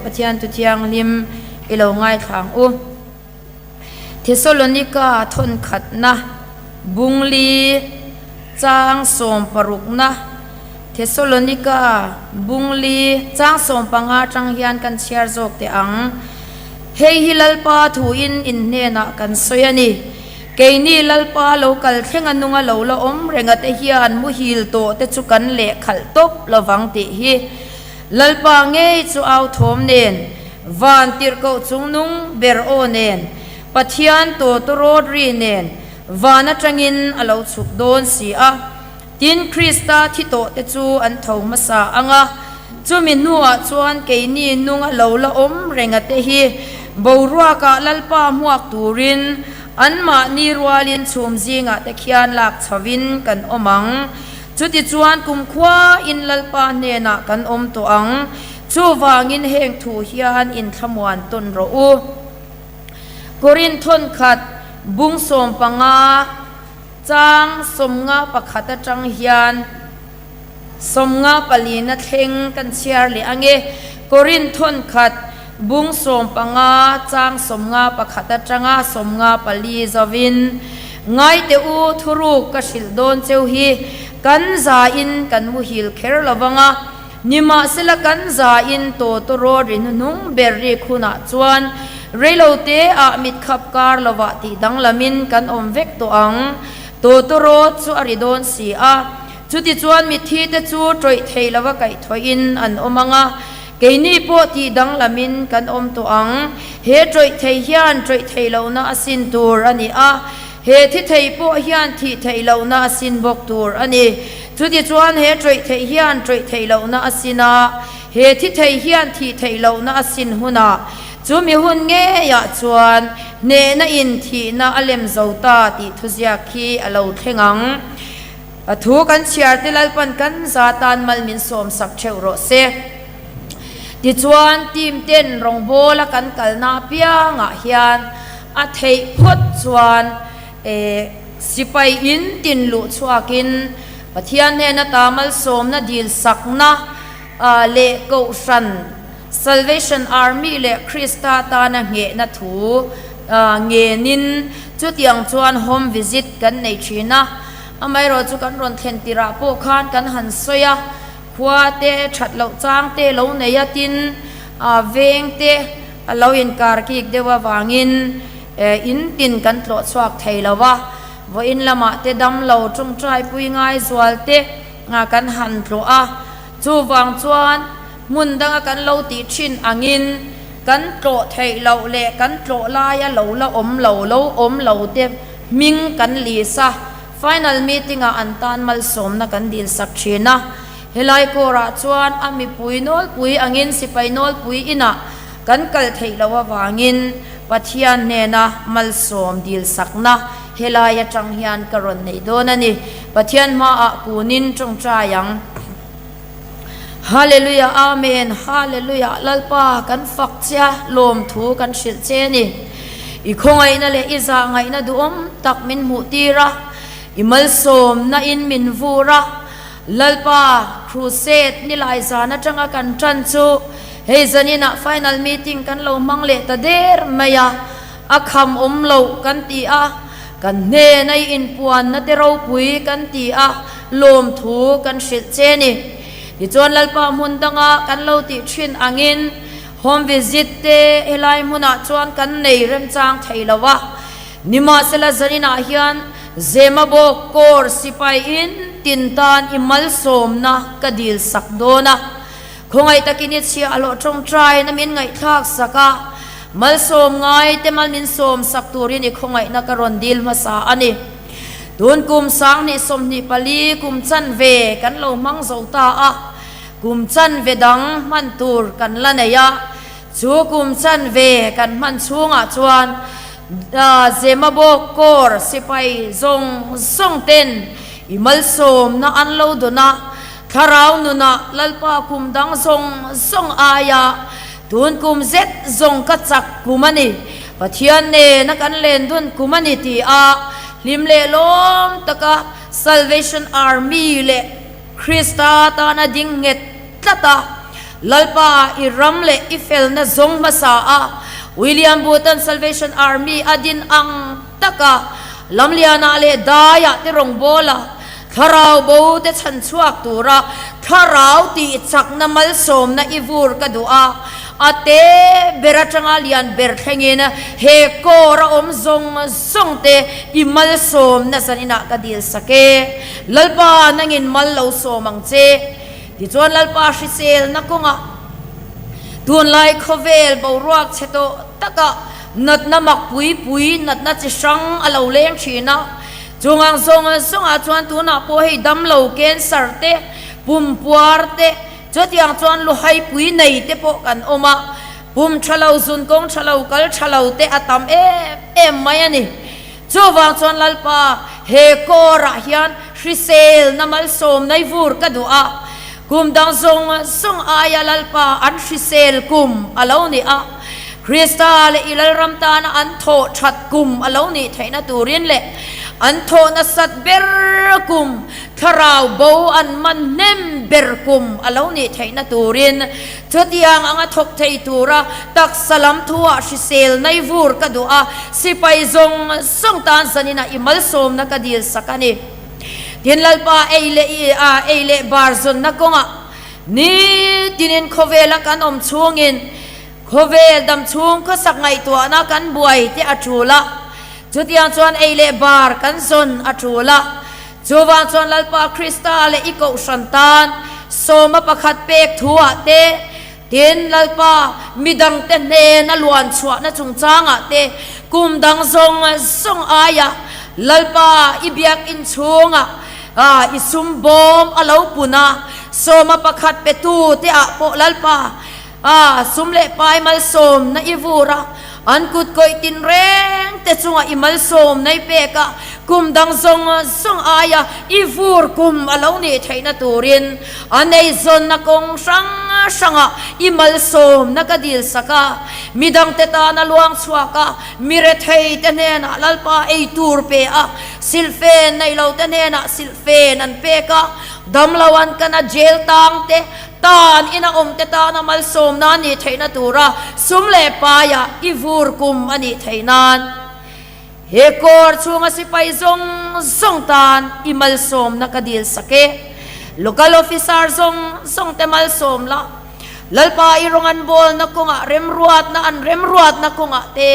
Pathian Thu Thianghlim i lo ngaithla ang u. Thesalonika thawnkhatna bungli chang sawmparukna Thesalonika bungli chang sawmpanga atang hian kan chhiar zawk teh ang. Hei hi Lalpa thuin in hnenah kan sawi a ni. Keini Lalpa lo kal thleng a nunga lo la awm renga te hian muhil tawh te chu kan lehkhalh tawp lovang tih hi Lalpa ngei chu au thawm nen, van tirhkoh chungnung ber aw nen, Pathian tawtawrawt ri nen van atangin a lo chhuk dawn si a. Tin, Krista thi tawh te chu an tho hmasa ang a, chumi hnuah chuan keini nunga lo la awm renga te hi boruakah Lalpa hmuak turin anmahni rualin chhum zingah te khian lak chhovin kan awm ang. Chutichuan kumkhua in Lalpa hnenah kan awm tawh ang, chuvangin heng thu hian inthlamuan tawn rawh u. Korinth thawnkhat bung 15 chang 51 atang hian 54 na thleng kan chhiar leh ang e. Korinth thawnkhat bung 15 chang 51 atanga 54 zovin, Ngai teh u, thuruk ka hrilh dawn cheu hi, kan zain kan muhil kher lo vang a, nimahsela kan zain tawtawrawt ri hnuhnung ber rik hunah chuan reilo te ah mitkhap kar lovah tih danglamin kan awm vek tawh ang. Tawtawrawt chu a ri dawn si a, chutichuan mitthi te chu tawih thei lova kaihthawhin an awm ang a, Keini pawh tih danglamin kan awm tawh ang. He tawih thei hian tawih theih lohna a sin tur a ni a, he thi thei pawh hian thih theih lohna a sin bawk tur a ni. Chutichuan he tawih thei hian tawih theih lohna a sin a, he thi thei hian thih theih lohna a sin hunah, chumi hun ngeiah chuan hnehna in thihna a lem zo ta tih thuziak khi a lo thleng ang. A thu kan chhiar te Lalpan kan za tan mal min sawm sak theuh rawh se. Tichuan team ten rawngbawla kan kalna apiangah hian a theih phawt chuan sipai in tin luh chhuakin Pathian hnena ta malsawmna dil sakna leh kohhran Salvation Army leh Krista tana nghehna thu ngenin chutiang chuan home visit kan nei thin a. Amaherawh chu kan rawn thlen tirah pawh khan kan han sawi a, khua te that loh chang te lo nei a tin veng te a lo inkar kik deuh avangin in tin kan tlawh chhuak thei lo a, vawiin lamah te damlo tawngtai pui ngai zual te kan han tlawh a, chuvang chuan hmun danga kan lo tih thin angin kan tlawh theih loh leh kan tlawh laia lo la awm lo lo awm lo te Hming kan list a, final meeting ah an tan malsawmna kan dil sak thin a. Helai kawrah chuan a mipui nawlpui angin sipai nawlpui inah kan kal theih loh avangin Pathian hnena malsawm dil sakna helai atang hian ka rawn nei dawn a ni. Pathian hmaah kunin tawngtai ang. Hallelujah Amen Hallelujah Lalpa kan fak che a lawmthu kan hrilh che a ni. I khawngaihna leh i zahngaihna duhawm tak min hmuh tir a, i malsawmna in min vur a. Lalpa Crusade nilai zan atanga kan tan chu hei zaninah final meeting kan lo hmang leh ta der mai a, a kham awm loh kan ti a. Kan hnena i inpuanna te ropui kan ti a, lawmthu kan hrilh che ni. Tichuan Lalpa hmun danga kan lo tih thin angin home visit te helai hmunah chuan kan nei remchang thei lo a. Nimahsela zaninah hian Zemabawk Corps sipai in tin tan i malsawmna ka dil sak dawn a. Khawngaih takin i chhiah hlawh tawngtaina min ngaihthlak sak a, malsawm ngai te mal min sawm sak turin i khawngaihna ka rawn dil hmasa a ni. Tun kum 2024 kum chanve kan lo hmang zo ta a, kum chanve dang hman tur kan la nei a, chu kum chanve kan hman chhungah chuan Zemabawk Corps sipai zawng zawng ten i malsawmna an lo dawn a, Thlarau nunah Lalpa kum dang zawng zawng aia tun kum zet zawng ka chak kum a ni, Pathian nena kan len dun kum a ni ti a hlim leh lawm taka Salvation Army leh Krista tana ding nghet tlat a. Lalpa i ram leh i felna zawng hmasa a William Booth-a'n Salvation Army a din ang taka Lamlianah leh Daiah te rawngbawla Thlarau bo te chhan chhuak tura Thlarau tih chakna malsawmna i vur ka duh a, a te ber atanga lian ber thlengin he kawr a awm zawng zawng te i malsawmna zaninah ka dil sak e. Lalpa nangin mal lo sawm ang che. Tichuan Lalpa hriselna kawngah tunlai khawvel boruak chhe tawh takah natna mak pui pui, natna chi hrang a lo leng thin a. Chungang zawng zawngah chuan tunah pawh hei damlo cancer te, pum puar te, chutiang chuan luhai pui nei te pawh kan awm a. Pum tha lo, zun kawng tha lo, kal tha lo te a tam em em mai a ni. Chuvang chuan Lalpa, he kawrah hian hriselna malsawm nei vur ka duh a, kum dang zawng zawng aia Lalpa an hrisel kum a lo ni a, Krista leh i Lalram tana an thawh that kum a lo nih theihna turin leh an thawh nasat ber kum, thlarau bo an man hnem ber kum a lo nih theihna turin Chutiang anga thawk thei tura taksa lam thuah hrisel nai vur ka duh a, sipai zawng zawng tan zaninah i malsawmna ka dil sak a ni. Tin Lalpa ei leh i a ei leh bar zawnna kawngah nitinin khawvela kan awm chhungin khawvel dam chhung khawsak ngaihtuahna kan buai te a tul a, chutiang chuan ei leh bar kan zawn a tul a. Chuvang chuan Lalpa Krista leh i Kohhran tan sawma pakhat pek thuah te, tin Lalpa midangte hnena luan chhuahna chungchangah te, kum dang zawng zawng aia Lalpa i biakinn chhungah i sum bawm a lo pun a, sawma pakhat petu te ah pawh Lalpa sum leh pai malsawmna i vur a, An kut kawih tinreng te chungah i malsawm nei pek a, kum dang zawng zawng aia i vur kum a lo nih theihna turin a neizawnna kawng hrang hrangah i malsawmna ka dil sak a, midangte tana luang chhuak a, mi rethei te hnenah Lalpa ei tur pe a, silhfen nei lo te hnenah silhfen an pek a, damlo an kana jail tang te Tan ina awmte tana malsawmna a nih theihna tura sum leh paia i vur kum a nih theih nan he kawr chhunga sipai zawng zawng tan i malsawmna ka dil sak e. Local officer zawng zawngte malsawm la, Lalpa i rawng an bawlna kawngah remruatna an remruatna kawngah te,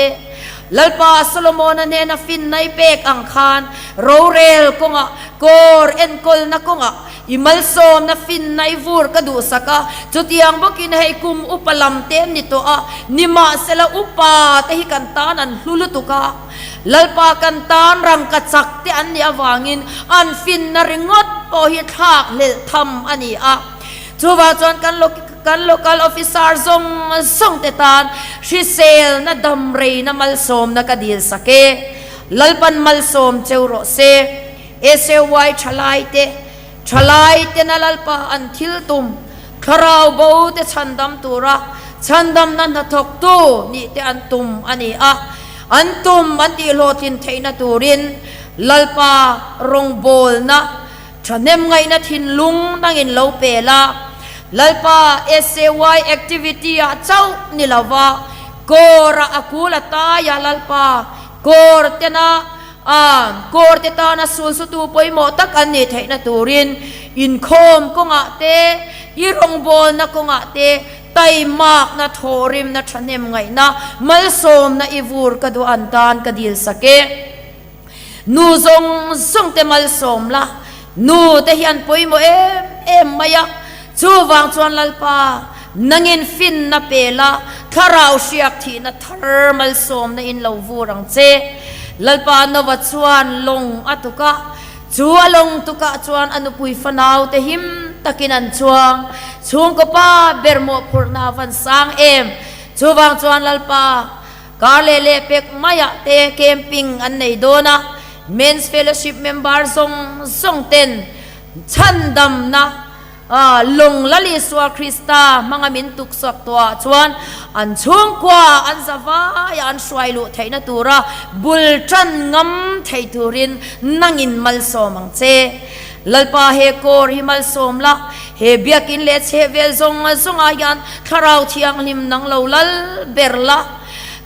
Lalpa Solomona hnena finna i pek ang khan rorel kawngah kawr enkawlna kawngah I malsawmna finna i vur ka duhsak a, chutiang bawkin hei kum upa lam te an ni tawh a, nimahsela upa te hi kan tan an hlu lutuk a, Lalpa kan tan rangka chak te an nih avangin an finna ringawt pawh hi thlak hlelh tham a ni a. Chuvang chuan kan kan local officer zawng zawng te tan hriselna damreina malsawmna ka dilsak e. Lalpan malsawm cheu rawh se. SAY thalaite, thalaitena Lalpa an thil tum, thlarau bo te chhandam tura chhandamna hnathawktu nih te an tum a ni a, an tum an tihhlawhtlin theihna turin Lalpa rawngbawlna thahnem ngaihna thinlung nangin lo pe la, Lalpa SAY activity ah chauh ni lova kawrah a kul a taia Lalpa kawr tena A, kawrte tana sulsutu pawimawh tak an nih theihna turin inkhawm kawngah te, i rawngbawlna kawngah te, taimakna, thawhrimna, thahnem ngaihna, malsawmna i vur ka duh an tan ka dil sak e. Nu zawng zawng te malsawm la, nu te hi an pawimawh em em mai a, chuvang chuan Lalpa nangin finna pe la, thlarau hriak thihna thar malsawmna in lo vur ang che. Lalpa Nova chuan lawng a tuk a, chu a lawng tukah chuan a nupui fanaute him takin an chuang. Chhungkaw pa ber mawhphurhna a van sang em! Chuvang chuan Lalpa kar leh leh pek maiah te camping an nei dawn a, Men's Fellowship member zawng zawng ten chhandamna Lawng Lal Isua Krista hmanga min tuksak tawhah chuan an chhungkua an zavaia an hruai luh theihna tura bul tan ngam thei turin nangin malsawm ang che. Lalpa he kawr hi malsawm la. He biakin leh chhehvel zawng zawngah hian Thlarau Thianghlim nang lo lal ber la,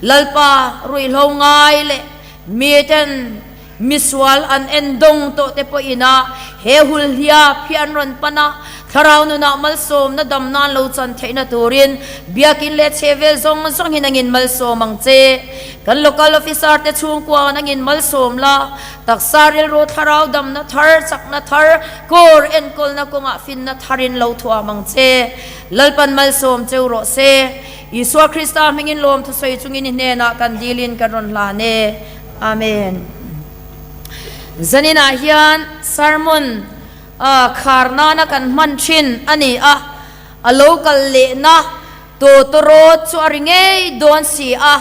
Lalpa ruihhlo ngai leh miten misual an en dawng tawh te pawhin a he hulhliap hi an rawn pan a, Thlarau nunah malsawmna dam nan lo chan theihna turin biakin leh chhehvel zawng zawng hi nangin malsawm ang che. Kan Local Officer te chhungkua nangin malsawm la, Taksa rilru thlarau damna thar, chakna thar, kawr enkawlna kawngah finna tharin lo thuam ang che. Lalpan malsawm cheu rawh se. Isua Krista hmingin lawm thusawi chungin i hnenah kan dilin kan rawn hlan e. Amen. Zaninah hian sermon khar nana kan hman thin a ni a, a lo kal lehna tawtawrawt chu a ri ngei dawn si a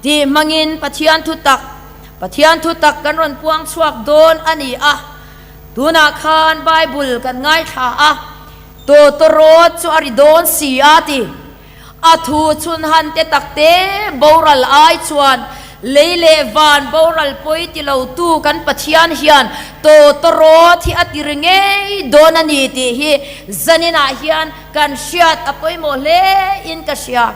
tih hmangin Pathian thutak Pathian thutak kan rawn puang chhuak dawn a ni a, tunah khan Bible kan ngaithla a, tawtawrawt chu a ri dawn si a ti. A thu chhun han te tak te boral ai chuan lei leh van boral pawi ti lo tu kan Pathian hian tawtawrawt hi a ti ri ngei dawn a ni tih hi zaninah hian kan hriat a pawimawh hle in ka hria.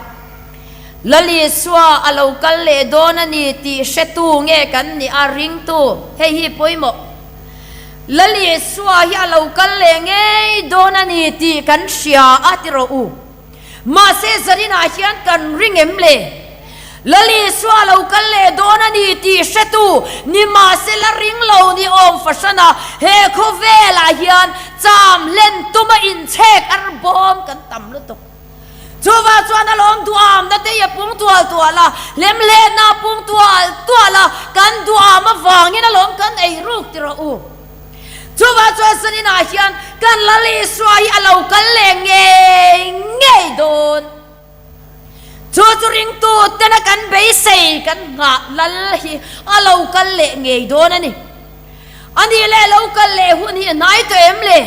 Lal Isua a lo kal leh dawn a ni tih hretu nge kan nih a ringtu? Hei hi pawimawh. Lal Isua hi a lo kal leh ngei dawn a ni tih kan hria a ti rawh u. Mahse zaninah hian kan ring em le? Lal Isua a lo kal leh dawn a ni tih hretu ni mahse la ring lo ni awm fahran a, he khawvelah hian cham hlen tuma inchhek ar bawm kan tam lutuk. Chuvah chuan a lawm duamna te hi a pung tual tual a, hlemhletna a pung tual tual a, kan duam avangin a lawm kan ei ruk ti rawh u. Chuvah chuan Saninah hian kan Lal Isua hi a lo kal leh ngei ngei dawn. Chu chu ringtu tena kan beisei kan nghah Lal hi a lo kal leh ngei dawn a ni. A nih leh lo kal leh hun hi a hnai tawh em le?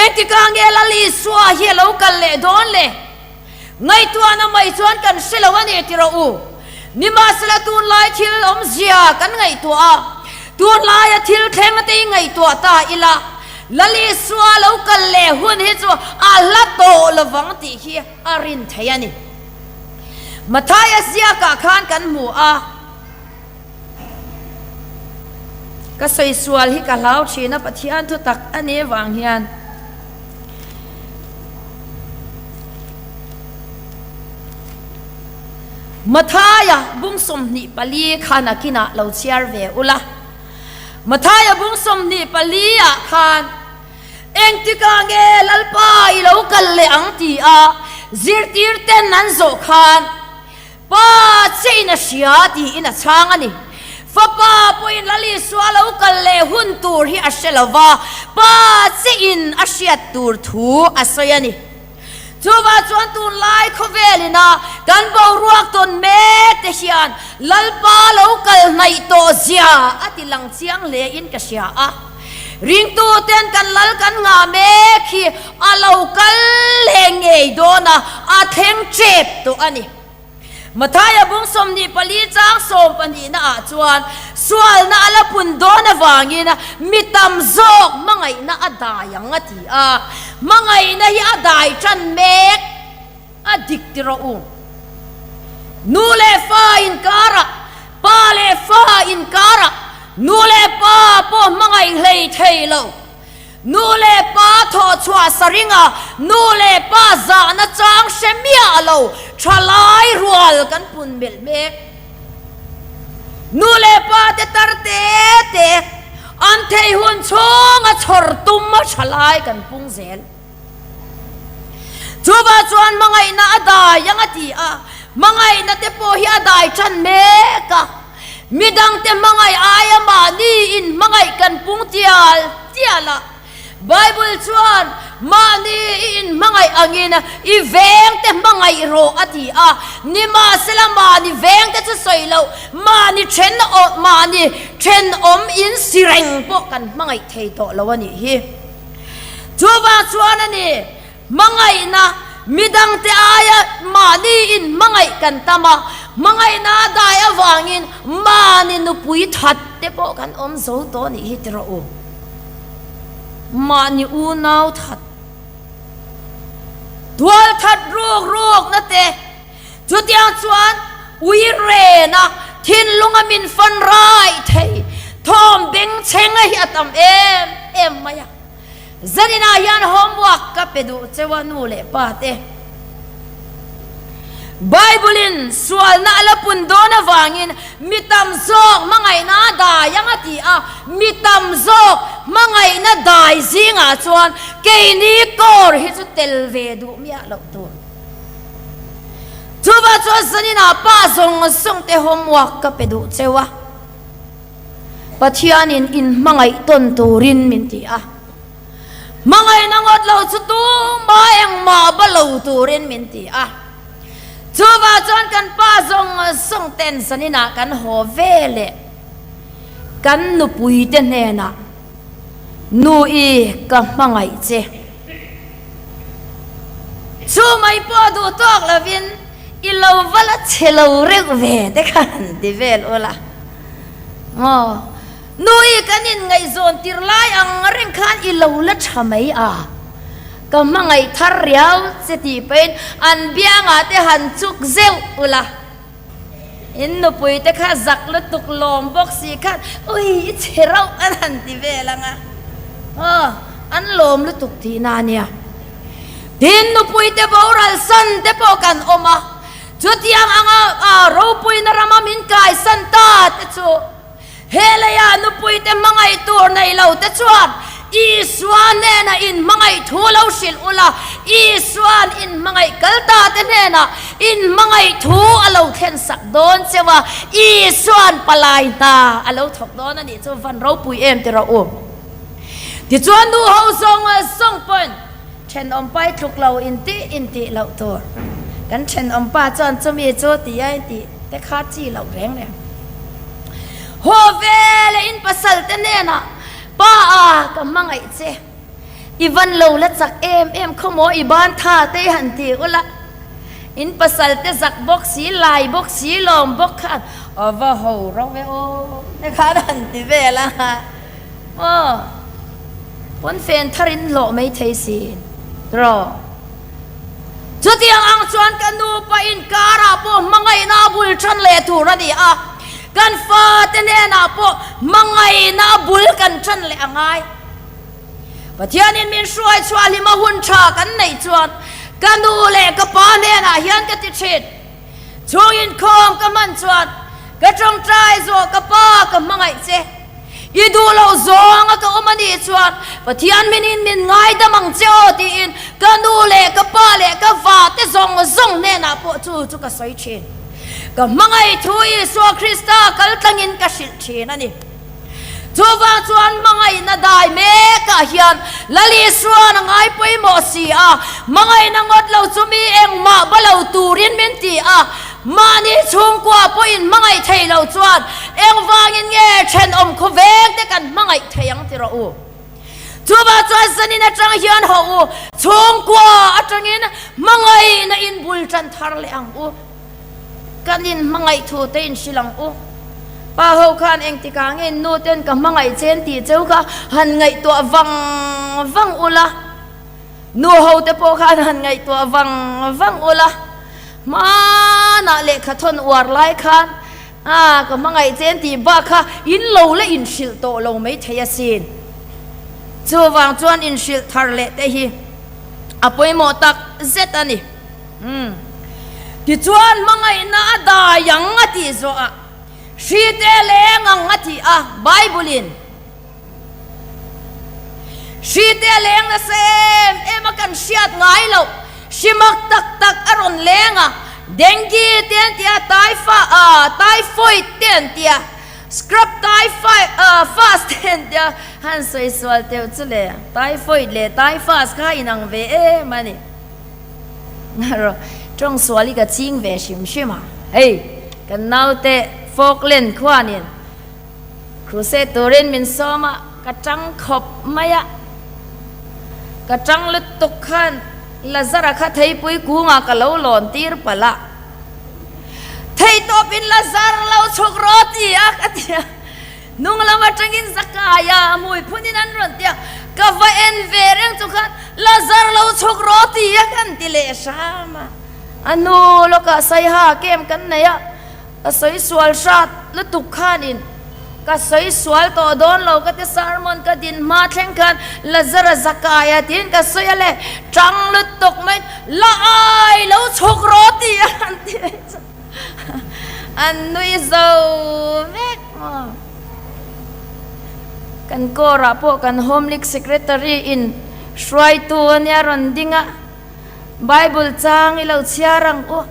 Engtikah nge Lal Isua hi a lo kal leh dawn le? Ngaihtuahna mai chuan kan hre lo a ni ti rawh u. Nimahsela tunlai thil awmzia kan ngaihtuah a, tunlaia thil thleng te hi ngaihtuah ta ila, Lal Isua lo kal leh hun hi chu a hla tawh lovang tih hi a rin theih a ni. Mathaia ziakah khan kan hmu a. Ka sawi sual hi ka hlau thin a, Pathian thu tak a nih vang hian. Mathaia bung 24 kha nakinah lo chhiar ve ula. Mathaia bung 24 ah khan engtikah nge Lalpa i lo kal leh ang ti a zirtir ten an zawh khan Pa chiahin a hria tiin a chhang a ni. Fapa pawhin Lal Isua lo kal leh hun tur hi a hre lo va, Pa chiahin a hriat tur thu a sawi a ni. Chuvah chuan tunlai khawvelin a kan boruak tawn mek te hian Lalpa lo kal hnaih tawh zia a ti lang chiang hle in ka hria a. Ringtuten kan Lal kan ngah mek hi a lo kal leh ngei dawn a, a thleng tep tawh a ni. Mathaia bung 24 chang sawm pahnihna ah chuan sualna a la pun dawn avangin mi tam zawk hmangaihna a dai ang a ti a, hmangaihna hi a dai tan mek a dik ti rawh u. Nu leh fa inkarah, pa leh fa inkarah, nu leh pa pawh hmangaih hlei thei lo. Nu leh pa thawh chhuah sa ringa nu leh pa zahna chang hre miah lo thalai rual kan pun melh mek. Nu leh pa te tar te te an thei hun chhunga chhawr tum a thalai kan pung zel. Chuvah chuan hmangaihna a dai ang a ti a, hmangaihna te pawh hi a dai tan mek a. Midangte hmangaih aia mahni in hmangaih kan pung tial tial a. Bible chuan mahni i in hmangaih angin i vengte hmangaih rawh a ti a. Nimahsela mahni vengte chu sawi loh, mahni then mahni thenawm in si reng pawh kan hmangaih thei tawh lo a nih hi. Chuvang chuan a ni, hmangaihna, midangte aia mahni in hmangaih kan tam a, hmangaihna a dai avangin mahni nupui that te pawh kan awm zo tawh nih hi ti rawh u. Mahni unau that. Tualthat ruk rukna te, chutiang chuan ui rena thinlunga min fan rai thei thawm bengchheng a hi a tam em em mai a. Zaninah hian homework ka pe duh cheu a nu leh pa te. Bible-in sualna a la pun dawn avangin mi tam zawk hmangaihna a dai ang a ti a, mi tam zawk hmangaihna dai zingah chuan keini kawr hi chu tel ve duh miah loh tur. Chuvah chuan zaninah pa zawng zawng te homework ka pe duh cheu a, Pathianin inhmangaih tawn turin min ti a. Hmangaihna ngawt lo chu tumah engmah ba lo turin min ti a. Chuvah chuan kan pa zawng zawng ten zaninah kan haw ve leh kan nupuite hnenah, Nu i ka hmangaih che. Chu mai pawh duh tawk lovin i lo va la che lo reuh ve te kha han ti vel ula maw? Nui kan inngaihzawn tir lai ang reng khan i lo la tha mai a, ka hmangaih thar riau che tih pahin an biangah te han chuk zeuh ula, in nupui te kha zak lutuk lawm bawk si khan ui i chhe rauh an han ti vel ang a, aw an lawm lutuk tihna a nia. Tin, nupui te boral san te pawh kan awm a, chutiang anga ropuina rama min kaisan ta te chu, He leiah nupuite hmangaih tur nei lo te chuan Isua hnenah inhmangaih thu lo hrilh ula, Isua'n inhmangaih kal ta te hnenah inhmangaih thu a lo thlen sak dawn cheu a, Isua'n palai hna a lo thawk dawn a nih chu van ropui em ti rawh u. Tichuan nu ho zawng zawng pawhin thenawm pai tluk lo intih intih loh tur. Kan thenawm pa chuan chumi chu ti a intih te kha chi loh reng reng. Haw ve leh in pasal te hnenah, Pa a, ka hmangaih che. I van lo la chak em em khaw maw i ban tha te i han ti ula. In pasal te zak bawk si, lai bawk si, lawm bawk khan a va ho rauh e aw te khan han ti vel a. Aw, pawnfen thar in hlawh mai thei si rawh. Chutiang ang chuan ka nupa inkarah pawh hmangaihna a bul tan leh tur a ni a, kan fate hnenah pawh hmangaihna a bul kan tan leh a ngai. Pathianin min hruai chhuah hlima hun tha kan neih chuan ka nu leh ka pa hnenah hian ka ti thin. Chhung inkhawm ka hman chuan ka tawngtai zawh ka pa ka hmangaih che. I duh loh zawnga ka awm a nih chuan Pathian minin min ngaidam ang che aw tiin ka nu leh ka pa leh ka va te zawng zawng hnenah pawh chu chu ka sawi thin. Ka hmangaih thu Isua Krista kal tlangin ka hrilh thin a ni. Chuvang chuan hmangaihna dai mekah hian Lal Isuan a ngai pawimawh si a, hmangaihna ngawt lo chu mi engmah ba lo turin min ti a, mahni chhungkua pawhin hmangaih thei lo chuan engvangin nge thenawm khawveng te kan hmangaih thei ang ti rawh u. Chuvang chuan zanin atang hian hawh u, chhungkua atangin hmangaihna in bul tan thar leh ang u. Kan in hmangaih thu te in hrilh ang u. Pa ho khan engtikah nge in nu ten ka hmangaih che an tih cheu kha han ngaihtuah vang vang ula, nu ho te pawh khan han ngaihtuah vang vang ula, hmanah lehkha thawn uar lai khan ah ka hmangaih che an tih bak kha in lo la in hrilh tawh lo maithei asin. Chuvang chuan in hrilh thar leh te hi a pawimawh tak zet a ni. Umm. Tichuan hmangaihna a dai ang a tih zawhah hri te leng ang a tih a, Bible-in hri te leng nasa em em a kan hriat ngai loh, hri mak tak tak a rawn leng a, dengue te an ti a, typhoid te an ti a, scrub typhus te an ti a, han sawi sual teuh chu le, typhoid leh typhus kha inang ve em a ni. Tawng sual hi ka ching ve hrim hrim a, hei kan naute Falkland khuanin crusade turin min sawm a, ka tang khawp mai a, ka tang lutuk khan Lazara kha theipui kungah ka lo lawn tir palh a, theihtawpin Lazar lo chhuk rawh ti a ka ti a. Hnung lam atangin Zakaia a hmui phunin an rawn ti a, Ka va en ve reng chu khan Lazar lo chhuk rawh ti a kan ti leh hram a. A hnu lawkah Saiha camp kan nei a, ka sawi sual hrat lutuk khanin ka sawi sual tawh dawn lo ka ti sermon ka din hma thleng khan Lazara Zakaia tiin ka sawi a le, tang lutuk mai la ai lo chhuk rawh ti a han ti mai chu an nui zo vek maw. Kan corps-ah pawh kan Home League Secretary in hruaitu a nia rawn ding a, Bible chang i lo chhiar ang u,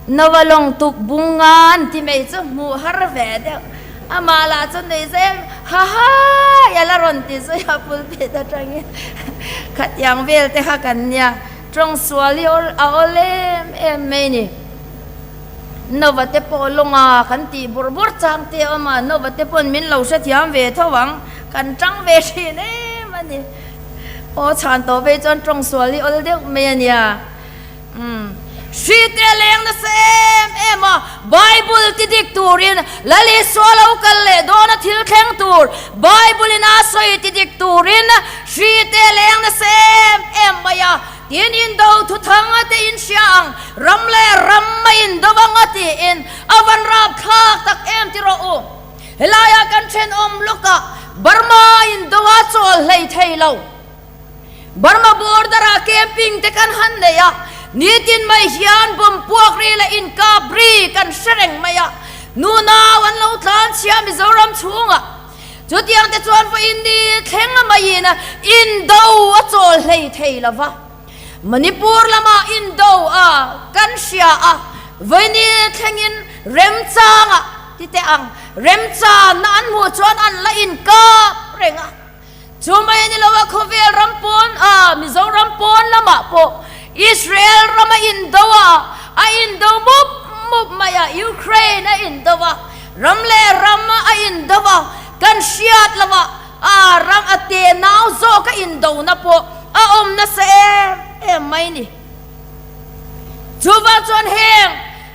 Noa lawng tuk bung nga an ti mai chu hmuh har ve deuh. Amah lah chu nui zai ha ha i a la rawn ti zui a pulpit atangin khatiang vel te kha kan nia, tawng sual hi a awl em em mai ni. Nova te pawh lawnga kan tih bawrh bawrh chang te a awm a, Nova te pawn min lo hrethiam ve tho ang, kan tang ve thin em a ni. Aw chhan tawh phei chuan tawng sual hi awl deuh mai a nia. Umm. Hri te a leng nasa em em a, Bible ti dik turin Lal Isua lo kal leh dawn a thil thleng tur Bible in a sawi ti dik turin hri te a leng nasa em em mai a, Tin indo thuthang a te in hria ang, ram leh ram a indo ang a tiin a van rapthlak tak em ti rawh u. Helaiah kan thenawm lawkah Burma indo a chawl hlei thei lo. Burma border ah camping te kan han nei a, nitin mai hian bomb puak ri leh inkap ri kan hre reng mai a, nunau an lo tlanchhia Mizoram chhungah. Chutiang te chuan vawiin ni thleng a maiin indo a chawl hlei thei lo va. Manipur lamah indo a kan hria a, vawiin ni thlengin remchanga ti teh ang, remchanna an hmuh chuan an la inkap reng a. Chu mai a ni lo a, khawvel ram pawn a, Mizoram pawn lamah pawh Israel ram a indo a, a indo mup mup mai a, Ukraine a indo a, ram leh ram a indo a, kan hriat lo a, a ram a tenau zawk a indona pawh a awm nasa em em mai ni. Chuvang chuan heng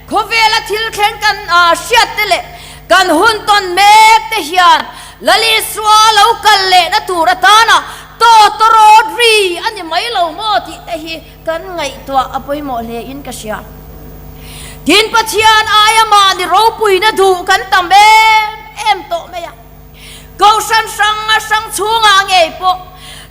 khawvela thil thleng kan hriat te leh kan hun tawn mek te hian Lal Isua lo kal lehna tur atana tawtawrawt ri a ni mai lo maw tih te hi kan ngaihtuah a pawimawh hle in ka hria. Tin Pathian aia mahni ropuina duh kan tam em em tawh mai a. Kohhran hrang a hrang chhungah ngei pawh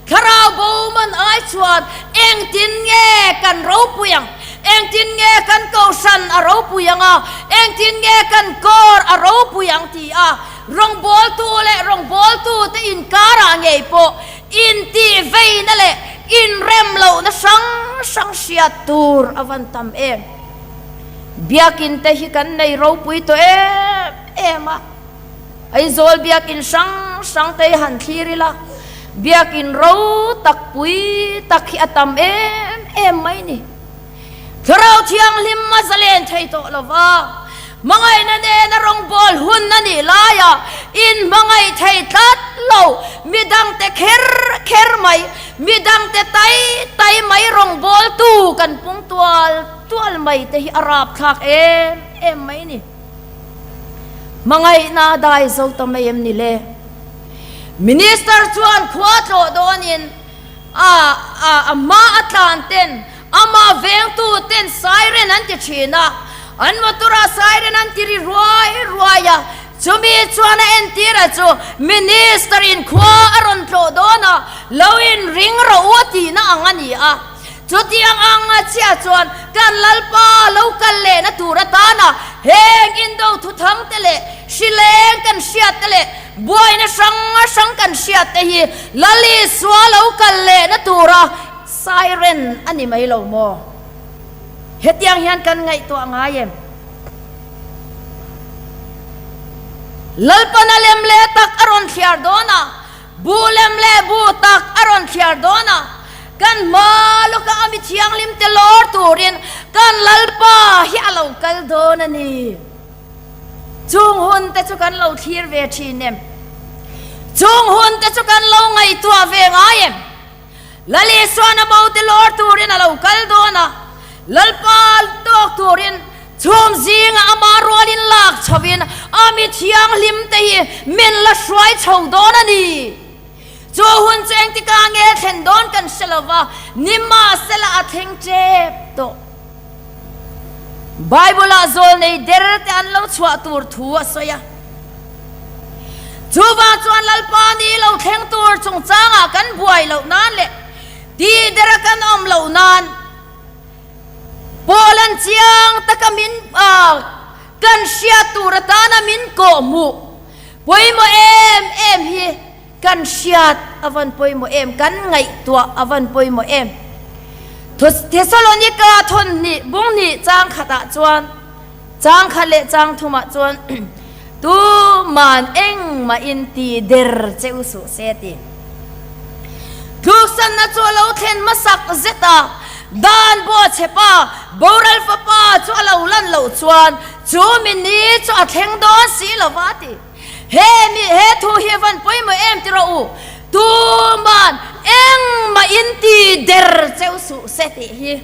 Thlarau bo man ai chuan engtin nge kan ropui ang? Engtin nge kan kohhran a ropui ang a? Engtin nge kan kawr a ropui ang ti a rawngbawltu leh rawngbawltute inkarah ngei pawh intihveina leh inrem lohna hrang hrang hriat tur a van tam em? Biakin te hi kan nei ropui tawh em em a. Aizawl biakin hrang hrang te hi han thlir ila, biakin ro tak pui tak hi a tam em em mai ni. Thlarau Thianghlim a zalen thei tawh lo va, hmangaihna nena rawngbâwl hun a nih laia inhmangaih thei tlat lo, midangte kher kher mai, midangte tai tai mai rawngbâwltu kan pung tual tual mai te hi a râpthlâk em em mai ni. Hmangaihna a dai zo ta mai em ni le? Minister chuan khua tlawh dawnin a a a hma a tlan ten amah vengtu ten siren an ti thin a, an motor ah siren an ti ri ruai ruai a, chumi chuan a entir a chu Minister in khua a rawn tlawh dawn a, lo in ring rawh u a tihna ang a ni a. Chutiang ang a chhia chuan kan Lalpa lo kal lehna tur atana heng indo thuthang te leh hrileng kan hriat te leh buaina hrang hrang kan hriat te hi Lal Isua lo kal lehna tura siren a ni mai lo maw? Hetiang hian kan ngaihtuah ngai em? Lalpan a lem leh tak a rawn thliar dawn a. Bu lem leh bu tak a rawn thliar dawn a, kan hma lawkah a mi thianghlim te lawr turin kan Lalpa hi a lo kal dawn a ni. Chung hun te chu kan lo thlir ve thin em? Chung hun te chu kan lo ngaihtuah ve ngai em? Lal Isuan a bo te lawr turin a lo kal dawn a, Lalpa tawk turin chhum zingah ama rualin lak chhovin a mi thianghlim te hi min la hruai chho dawn a ni. Chu hun chu engtika nge thlen dawn kan hre lo va, nimahsela a thleng tep tawh. Bible-ah zawlnei der te an lo chhuah tur thu a sawi a. Chuvang chuan Lalpa ni lo thleng tur chungchangah kan buai loh nan leh tih dera kan awm loh nan Paul-a'n chiang taka min kan hriat tur atana min kawhhmuh pawimawh em em hi kan hriat a van pawimawh em, kan ngaihtuah a van pawimawh em. Thesalonika thawnhnih bunghnih chang khatah chuan chang khat leh chang thumah chuan tuman engmahin ti der che u suh se ti. Tluksanna chu a lo thlen hmasak zet a, dan buachepa boral fapa chu a lo lan loh chuan chu mi ni chu a thleng dawn si lo va ti. He mi he thu hi a van pawimawh em ti rawh u, tuman engmahin ti der cheu suh se tih hi.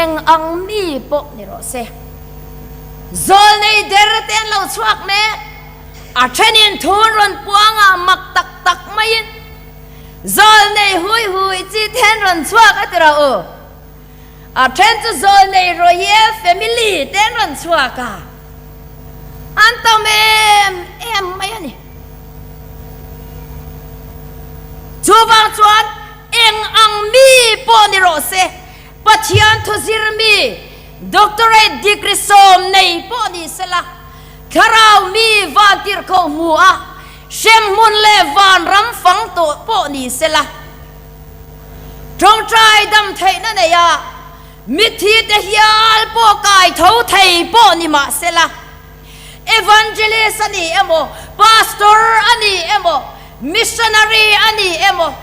Eng ang mi pawh ni rawh se. Zawlnei der te an lo chhuak mek. A thenin thu an rawn puang a, mak tak tak maiin zawlnei hui hui chi te an rawn chhuak a ti rawh u. A then chu zawlnei Royal Family te an rawn chhuak a, an tam em em mai a ni. Chuvang chuan eng ang mi pawh ni rawh se, Pathian thu zir mi, Doctorate degree sawm nei pawh ni sela, Thlarau mi van tirhkoh hmu a, hremhmun leh vanram fang tawh pawh ni sela, Tawngtai dam theihna nei a, mitthi te hial pawh kai tho thei pawh ni mah sela, Evangelist a ni emaw, Pastor a ni emaw, Missionary a ni emaw,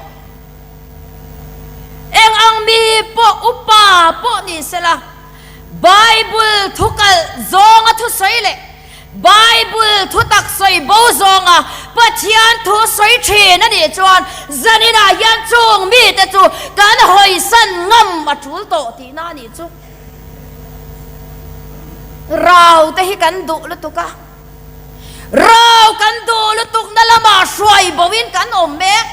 eng ang mi pawh upa pawh ni sela, Bible thu kalh zawnga thusawi leh Bible thu tak sawi bo zawnga Pathian thu sawi thin a nih chuan zaninah hian chung mite chu kan hawisan ngam a tul tawh tihna a nih chu. Rau te hi kan duh lutuk a, rau kan duh lutukna lamah hruai boin kan awm mek.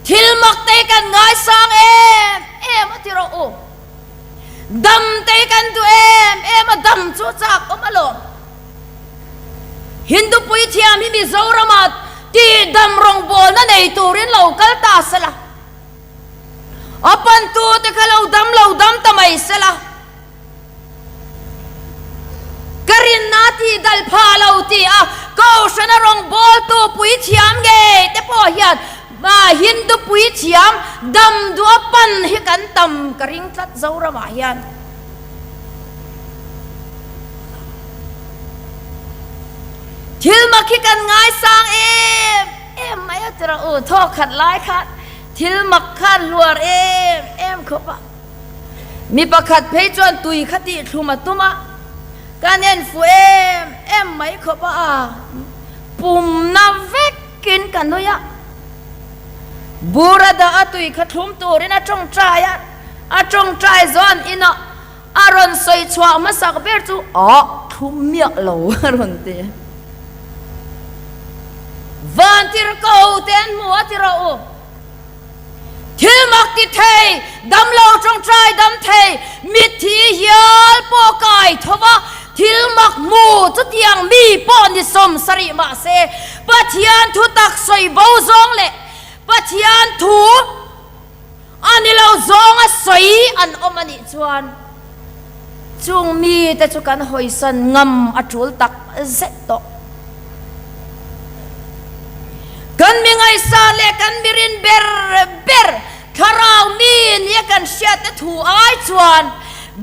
Thil mak te hi kan ngaisang em em a ti rawh u. Dam te hi kan duh em em a, dam chu chak awm alawm. Hindu puithiam hi Mizoramah tihdam rawngbawlna nei turin lo kal ta sela, a pantute kha lo dam lo dam ta mai sela, Ka rinna tih dal phah lo ti a Kohhrana rawngbawltu puithiam ngei te pawh hian Hindu puithiam dam duh a pan hi kan tam ka ring tlat Zoramah hian. Thil mak hi kan ngaisang em em mai a ti rawh u, thawkhat lai khan thil mak khan hluar em em khawp a. Mi pakhat phei chuan tui kha tih thlum a tum a, kan en fuh em em mai khawp a, a pumna vekin ka nui a. Bura dah a tui kha thlum turin a tawngtai a, a tawngtai zawn inah a rawn sawi chhuah hmasak ber chu a thlum miah lo a rawn ti. Vantirhko te an hmu a ti rawh u. Thil mak ti thei, damlo tawngtai dam thei, mitthi hial pawh kai tho va, thil mak hmu chutiang mi pawh ni 70 mah se, Pathian thu tak sawi bo zawng leh Pathian thu a ni lo zawnga sawi an awm a nih chuan chung mite chu kan hawisan ngam a tul tak zet tawh. Kan mi ngaihsan leh kan mi rin ber ber thlarau mi nia kan hriatna thu ai chuan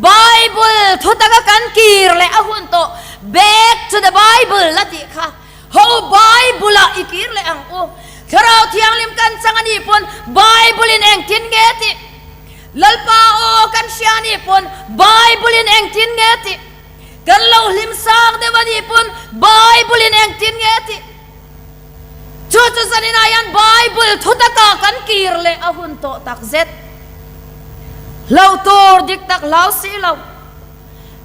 Bible thu taka kan kir leh a hun tawh Back to the Bible a tih kha ho Bible-ah i kir leh ang u. Thlarau Thianghlim kan chang a nih pawn Bible-in engtin nge tih Lalpa aw kan hria a nih pawn Bible-in engtin nge tih Kan lo hlim sang deuh a nih pawn Bible in engtin nge a tih? Chu chu zaninah hian Bible thu takah kan kir leh a hun tawh tak zet. Hloh tur dik tak hlau si lo.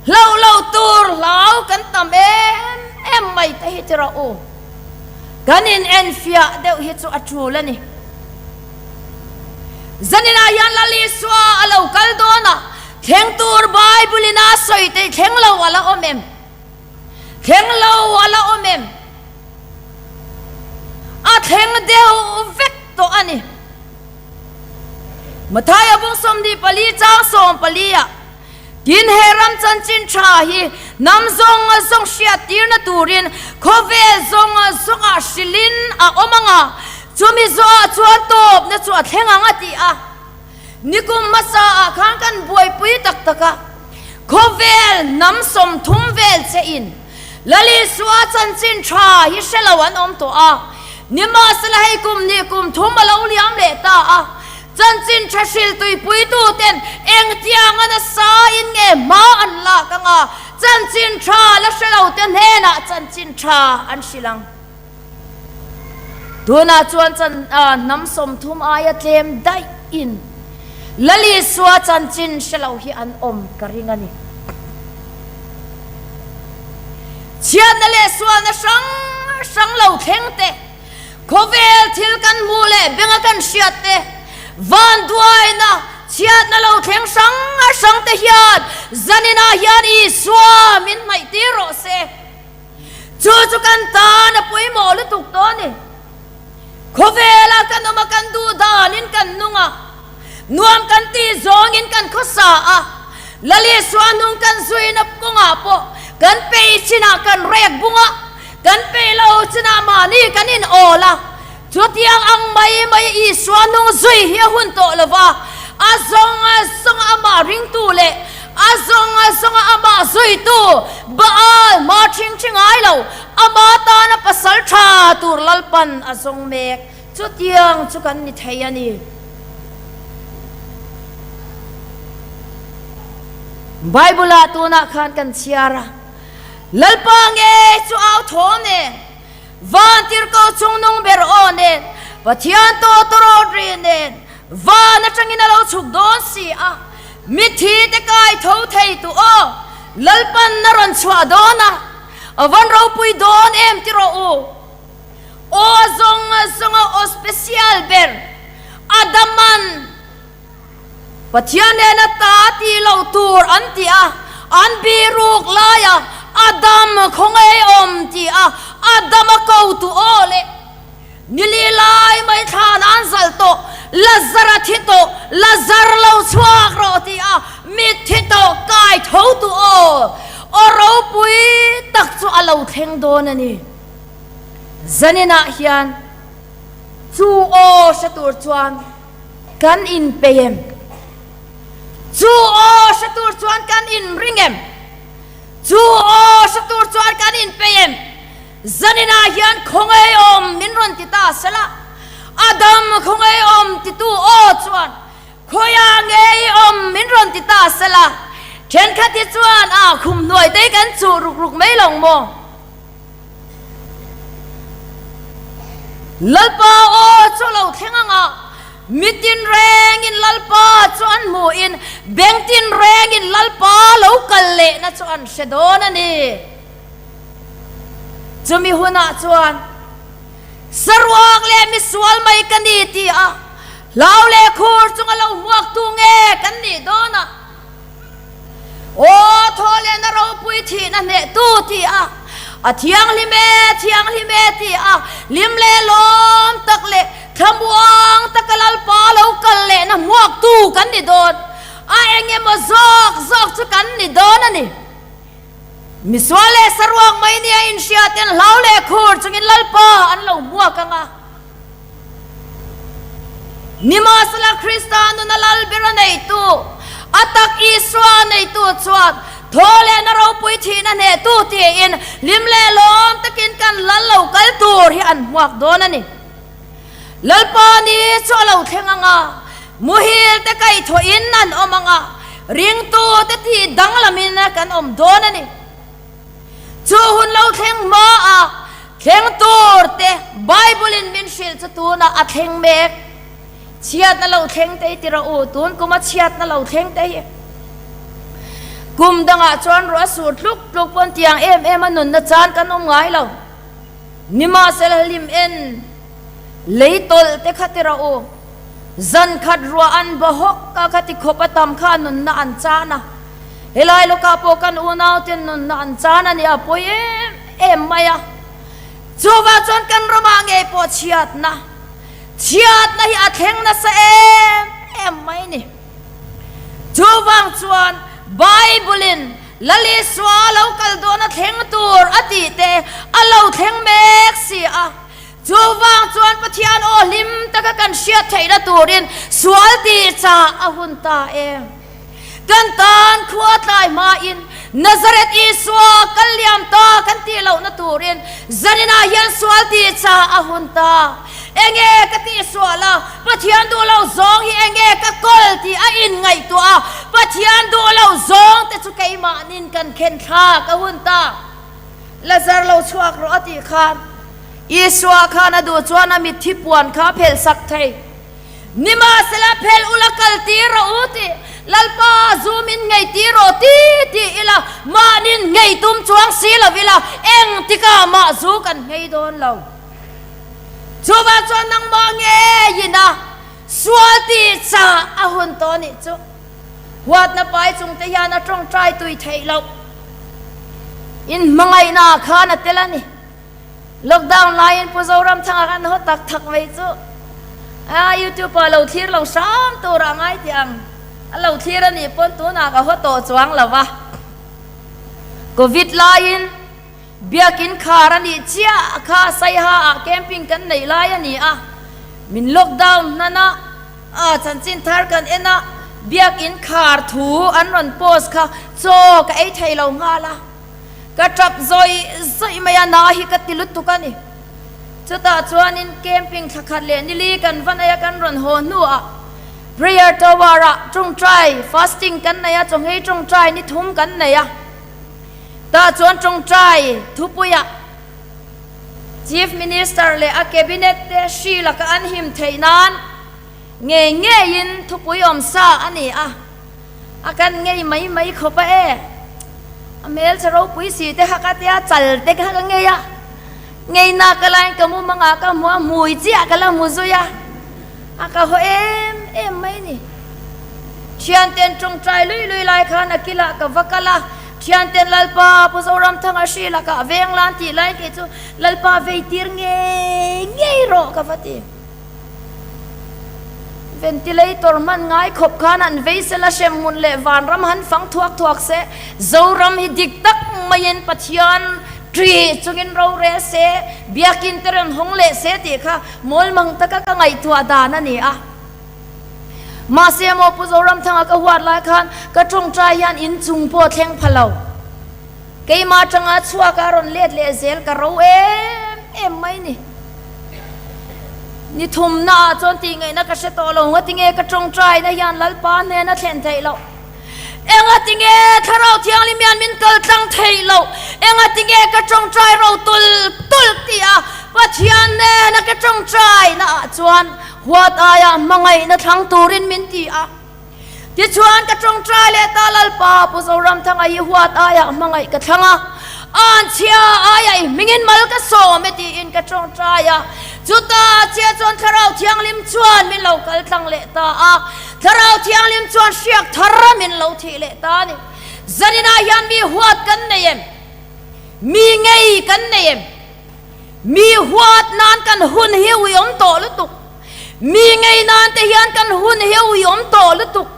Hloh lo tur hlau kan tam em em mai te hi ti rawh u. Kan in enfiah deuh hi chu a tul a ni. Zaninah hian Lal Isua a lo kal dawn a, thleng tur Bible in a sawi te thleng lo a la awm em? Thleng lo a la awm em? A thleng deuh vek tawh a ni. Mathaia bung 24 chang 14 ah, Tin he ram chanchin tha hi hnam zawng zawng hriattirna turin khawvel zawng zawngah hrilhin a awm ang a, chumi zawhah chuan tawpna chu a thleng ang a ti a. Nikum hmasa ah khan kan buaipui tak tak a, khawvel hnam 30 vel che in Lal Isua chanchin tha hi hre lo an awm tawh a, nimahsela hei kum hnih kum thum a lo liam leh ta a, Chanchin tha hril tuipuituten engtianga nasa in nge hma an lak anga chanchin tha la hre lote hnenah chanchin tha an hrilh ang. Tunah chuan chan hnam 30 aia tlem daih in Lal Isua chanchin hre lo hi an awm ka ring a ni. Chhiatna leh sualna hrang hrang lo thleng te. Khawvel thil kan hmuh leh benga kan hriat te, vanduaina, chhiatna lo thleng hrang hrang te hian zaninah hian Isua min hnaih tir rawh se. Chu chu kan tan a pawimawh lutuk tawh a ni. Khawvela kan awm a, kan duh danin kan nung a, nuam kan tih zawngin kan khawsa a, Lal Isua hnung kan zuina kawngah pawh kan peih chinah kan rek bung a, Kan peih lo chinah mahni kan in awl a, chutiang ang mai mai Isua hnung zui hi a hun tawh lo va, a zawng a zawnga amah ringtu leh a zawng a zawnga amah zuitu Baal hma ṭhing ṭhi ngai lo, ama tana pasal ṭha tur Lalpan a zawng mek. Chutiang chu kan ni thei a ni. Bible-ah tunah khan kan chhiar a. Lalpa ngei chu au thaw nen, Vantirhkoh chungnung ber aw nen, Pathian tawtawrawt ri nen, van atangin a lo chhuk dawn si a, Mitthi te kai tho thei tu aw, Lalpan a rawn chhuah dawn a, a van ropui dawn em ti rawh u. Aw zawng zawnga aw special ber, Adaman. Pathian nena ta ti lo tur an ti a, an biruk laia Adam khawngaih awm ti a, Adama ko tu aw le nili lai mai thlan an zalh tawh, Lazar a thi tawh, Lazar lo chhuak rawh ti a, mitthi tawh kai tho tu aw, aw ropui tak chu a lo thleng dawn a ni. Zaninah hian chu aw hre tur chuan. Kan inpei em? Chu aw hre tur chuan kan inring em? Chu aw hre tur chuan kan inpei em? Zaninah hian khawngaih awm min rawn ti ta sela, Adam khawngaih awm titu aw chuan khawiah nge i awm min rawn ti ta sela, thenkhat hi chuan a khum hnuai te kan chuh ruk ruk mai lo maw? Lalpa aw chu lo thleng ang a, mi tinrengin Lalpa chu an hmuhin, beng tinrengin Lalpa lo kal lehna chu an hre dawn a ni. Chumi hunah chuan saruak leh misual mai ka ni ti a, hlau leh khur chunga lo hmuaktu nge kan nih dawn a? Aw thaw leh na ropui thihna hnehtu ti a, a thianghlim e, thianghlim e ti a, hlim leh lawm tak leh thlamuang taka Lalpa lo kal lehna hmuaktu kan ni dawn. A eng emaw zawk zawk chu kan ni dawn a ni. Misual leh saruak mai nia inhriaten hlau leh khur chungin Lalpa an lo hmuak ang a. Nimahsela Krista nuna lal ber a neitu, a tak Isua neitu chuan thaw leh na ropui thihna hnehtu tiin hlim leh lawm takin kan lal lo kal tur hi an hmuak dawn a ni. Lalpa ni chu a lo thleng ang a, muhil te kaihthawhin an awm ang a, ringtu te tih danglamin kan awm dawn a ni. Chu hun lo thleng hma a thleng tur te Bible in min hrilh chu tunah a thleng mek. Chhiatna lo thleng te hi ti rawh u, tun kuma chhiatna lo thleng te hi. Kum dangah chuan ruah a sur tluk tluk pawn tiang em em a nunna chan kan awm ngai lo. Nimahsela hlim en lei tawlh te kha ti rawh u. Zan khat ruah an ba hawk a kha ti khawp a tam kha nunna an chan a. Helai lawkah pawh kan unau ten nunna an chan a nia a pawi em em mai a. Chuvang chuan kan ramah ngei pawh chhiatna chhiatna hi a thleng nasa em em mai a ni. Chuvang chuan Bible-in Lal Isua a lo kal dawn a thleng tur a tih te a lo thleng mek si a. Chuvang chuan Pathian aw hlim taka kan hriat theihna turin sual tih chah a hun ta em? Kan tan khua tlai hmain Nazareth Isua kal liam ta kan tih lohna turin zaninah hian sual tih chah a hun ta. Enge ka tih sual a, Pathian duh lo zawng hi enge ka kawl tih a inngaihtuah a, Pathian duh lo zawng te chu keimahnin kan khen thlak a hun ta. Lazar lo chhuak rawh a tih khan Isua khan a duh chuan a mitthi puan kha a phelh sak thei. Nimahsela phelh ula kal tir rawh u tih Lalpa zu min ngei tir rawh ti ti ila mahnin ngei tum chuang si lo ila engtikah mah zu kan nghei dawn lo. Chuvang chuan nangmah ngeiin a sual tih chah a hun tawh nih chu. Huatna pai chung te hian a tawngtai tui theih loh. Inhmangaihna khan a tel a ni. Lockdown laiin Pu Zoramthanga kan haw tak tak mai chu a YouTube ah lo thlir lo hram tur a ngai tih ang. A lo thlir a nih pawn tunah ka haw tawh chuang lo va. Covid laiin Biakin khar a nih chiah kha Saiha ah camping kan neih lai a ni a, min lockdown hnan a, a chanchin thar kan en a, biakin khar thu an rawn post kha chaw ka ei thei lo nghal a, ka tap zawih zawih mai a, na hi ka ti lutuk a ni. Chutah chuanin camping thla khat leh nili kan va nei a, kan rawn haw hnuah prayer tower ah tawngtai fasting kan nei a, chawnghei tawngtai ni thum kan nei a. Tah chuan tawngtai thupuiah Chief Minister leh a Cabinet te hri laka an him theih nan ngei ngeiin thupui awm sa a ni a, a kan ngei mai mai khawp a e. A hmelchhe ropui si te kha ka tia chal te kha ka ngei a, ngei nak ka laiin ka mum anga ka hmu a, hmui chiah ka la hmu zui a, a ka haw em em mai ni. Thianten tawngtai lui lui lai khan a kilah ka va kal a, Thianten Lalpa Pu Zoramthanga hri lakah veng lan tih lai kei chu Lalpa vei tir ngei ngei rawh ka va ti. Ventilator hman ngai khawp khan an vei sela hremhmun leh vanram han fang thuak thuak se, Zoram hi dik tak maiin Pathian ṭih chungin rorel se, biakin te rawn hawng leh se tih kha mawlmang taka ka ngaihtuah dan a ni a. Mahse maw Pu Zoramthanga ka huat lai khan ka tawngtai hian in chung pawh thleng pha lo. Keimah atanga chhuak a rawn let leh zel ka ro em em mai ni. Ni thumna ah chuan tih ngaihna ka hre tawh lo, ngatinge ka tawngtai na hian Lalpa hnen a thlen theih loh. Engatinge Thlarau Thianghlim hian min kal tlang theih loh? Engatinge ka tawngtai ro tul tul tih a Pathian nena ka tawngtai na ah chuan huat aia hmangaihna thlang turin min ti a. Tichuan ka tawngtai leh ta Lalpa Pu Zoramthanga hi huat aia hmangaih ka thlang a, Anchhia aia i hmingin mal ka sawm e tiin ka tawngtai a. Chutah chiah chuan Thlarau Thianghlim chuan min lo kal tlang leh ta a. Thlarau Thianghlim chuan hriak thar min lo thih leh ta a ni. Zaninah hian mi huat kan nei em? Mi ngei kan nei em? Mi huat nan kan hun hi uiawm tawh lutuk. Mi ngei nan te hian kan hun hi uiawm tawh lutuk.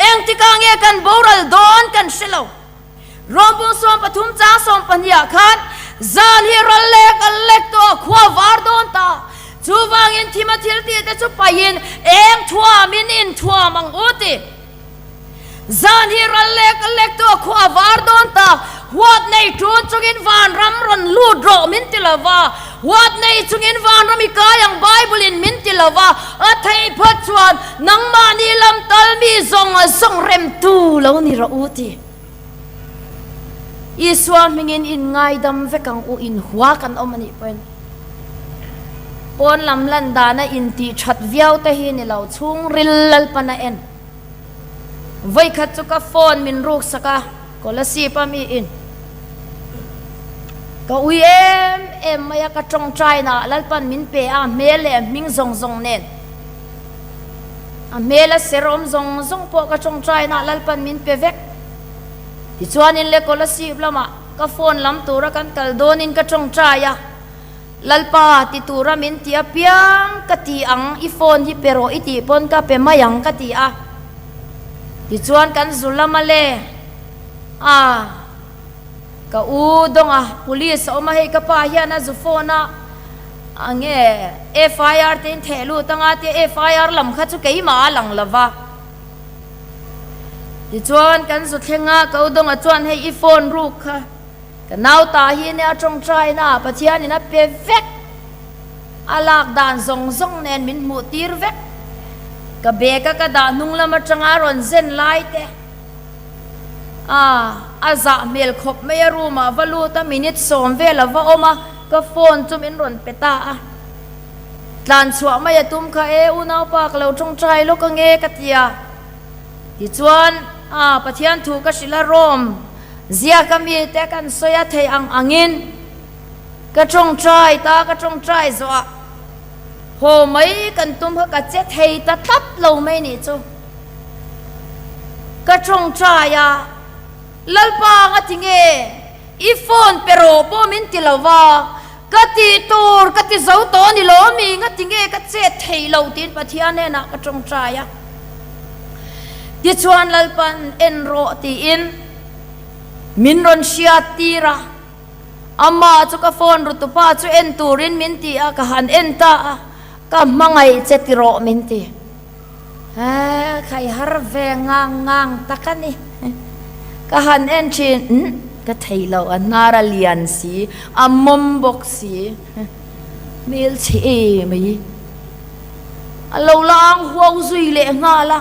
Engtikah nge kan boral dawn kan hre lo. Rawmbung 13 chang 12 ah khan zan hi ral lek a lek tawh a khua var dawn ta. Chuvangin thima thil tih te chu pahin eng thuamin in thuam ang u ti. Zan hi ral lek a lek tawh a khua var dawn ta. Huat nei tun chungin vanram rawn lut rawh min ti lo va. Huat nei chungin vanram i kai ang Bible in min ti lo va. A theih phawt chuan nangmahni lam tal mi zawng zawng remtu lo ni rawh u ti. Isua hmingin in ngaidam vek ang u, in hua kan awm a nih pawhin pawn lam lan dana intih that viau te hi ni lo, chhungril Lalpan a en. Vawikhat chu ka phone min ruk sak a, Kolasib a mi in ka ui em em mai a, ka tawngtaina ah Lalpan min pe a, a hmel leh a hming zawng zawng nen a hmel a ser awm zawng zawng pawh ka tawngtaina ah Lalpan min pe vek. Tichuanin le Kolasib lamah ka phone lam tura kan kal dawnin ka tawngtai a, Lalpa ti tura min ti apiang ka ti ang, i phone hi pe rawh i tih pawn ka pe mai ang ka ti a. Tichuan kan zu lam a le a, ka u dawng a, police a awm a, hei ka pa hian a zu phone a, a nge FIR te in theh lut anga tia FIR lam kha chu keimah a lang lo va. Tichuan kan zu thleng a, ka u dawng a chuan hei i phone ruk kha Ka nau ta hi nia tawngtaina ah Pathianin a pe vek, a lak dan zawng zawng nen min hmuh tir vek. Ka bag a ka dah hnung lam atanga a rawn zen lai te a a zah hmel khawp mai a room ah va lut a minute sawm vel a va awm a, ka phone chu min rawn pe ta a. Tlan chhuah mai a tum kha e unaupa ka lo tawngtai lawk ange ka ti a. Tichuan a Pathian thu ka hrilh a Rome Ziaka mite kan sawi a theih ang angin ka tawngtai ta, ka tawngtai zawhah haw mai kan tum kha ka che thei ta tlat lo mai nih chu. Ka tawngtai a, Lalpa nga ti nge i phone pe rawh pawh min ti lo va, ka tih tur ka ti zo tawh ni lo mi nga ti nge ka chet thei lo tiin Pathian hnenah ka tawngtai a. Tichuan Lalpan en rawh tiin min rawn hriat tir a, amah chu ka phone rutupa chu en turin min ti a, ka han en ta a, ka hmangaih che ti rawh min ti. He khai har ve ngang ngang tak a ni. Ka han en thin, umm ka thei lo, a hnar a lian si, a mawm bawk si, hmelchhe em mai. A lo la ang huau zui leh nghal a,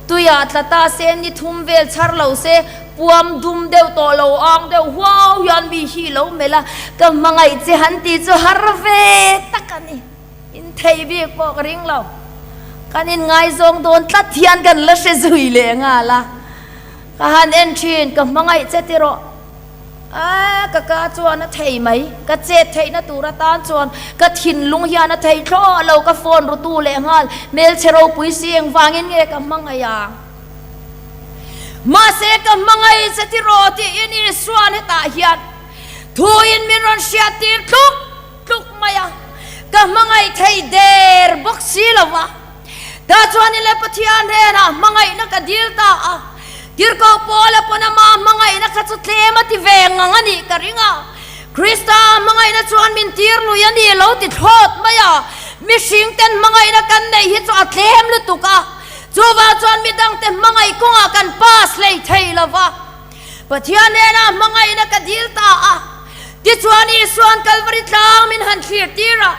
tuiah tla ta se ni thum vel chhar lo se puam dum deuh tawh lo ang deuh huau hian mi hi lo melh a, ka hmangaih che han tih chu har ve tak a ni. In thei bik pawh ka ring lo. Kan inngaizawng dawn tlat hian kan la hre zui leh nghal a, ka han en thin, ka hmangaih che tiraw. A, ka ka chuan a thei mai. Ka chet theihna tur atan chuan ka thinlung hian a thei thlawh lo, ka phone rutu leh nghal hmelchhe ropui si engvangin nge ka hmangaih a? Mahse ka hmangaih che tiraw tiin Isua'n hetah hian thuin min rawn hriattir tluk tluk mai a, ka hmangaih thei der bawk si lo va. Tah chuan i le Pathian hnenah hmangaihna ka dil ta a, Tirhkoh Paula pawn ama hmangaihna kha chu tlem a ti ve ngang a nih ka ring a. Krista hmangaihna chuan min tir lui a ni lo ti thlawt mai a, mihring ten hmangaihna kan neih hi chu a tlem lutuk a, chuvang chuan midangte hmangaih kawngah kan pass hlei thei lo va. Pathian hnenah hmangaihna ka dil ta a, tichuan Isua'n Kalvari tlang min han thlir tir a,